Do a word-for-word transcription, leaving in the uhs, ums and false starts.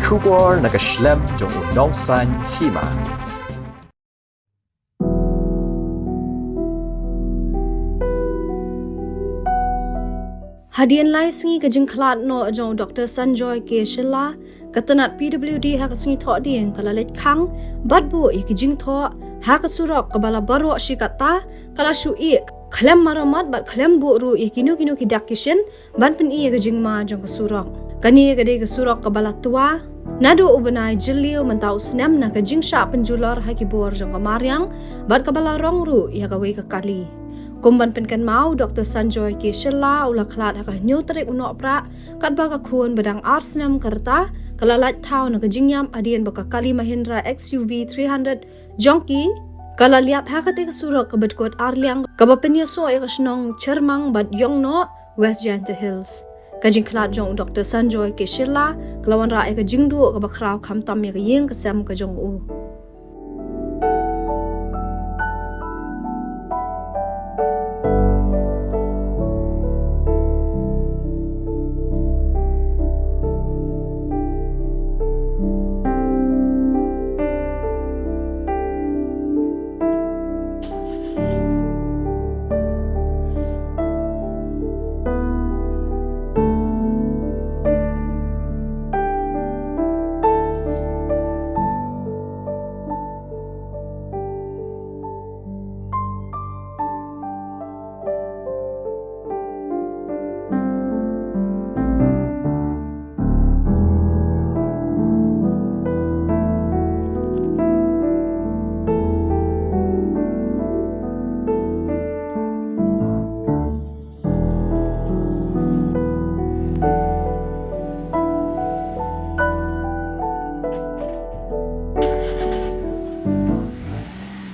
Khubor na ka shlem jong u nongsan hima. Hadien lai sngi ka jingkhlad noh jong u Doktor Sanjoy K Shylla, ka tnat P W D ha ka sngi Thohdieng ka la leit khang bad buh ïa ki jingthoh ha ka surok kaba la baroh shi katta, ka la shu ïeh khlem maramat bad khlem buh ruh ïa kino kino ki dak ki shin ban pyni ïa ka jingma jong ka surok. Kane ka dei ka surok kaba la twa naduh u bnai Jylliew mynta u snem na ka jingshah pynjulor ha ki bor jong ka mariang bad kaba la rong ruh ïa kawei ka kali. Kum ban pynkynmaw, u Doktor Sanjoy K Shylla u la khlad ha ka hynñiew tarik u Nohprah katba ka khun ba dang ar snem ka rta ka la lait thaw na ka jingïap hadien ba ka kali Mahindra X U V three hundred jong ki ka la liat ha katei ka surok kaba dkut arliang kaba pynïasoh ïa ka shnong Chyrmang bad Ïongnoh, West Jaintia Hills. Ka jingkhlad jong u Doktor Sanjoy K Shylla ka la wanrah ïa ka jingduh kaba khraw khamtam ïa ka ïing ka sem ka jong u.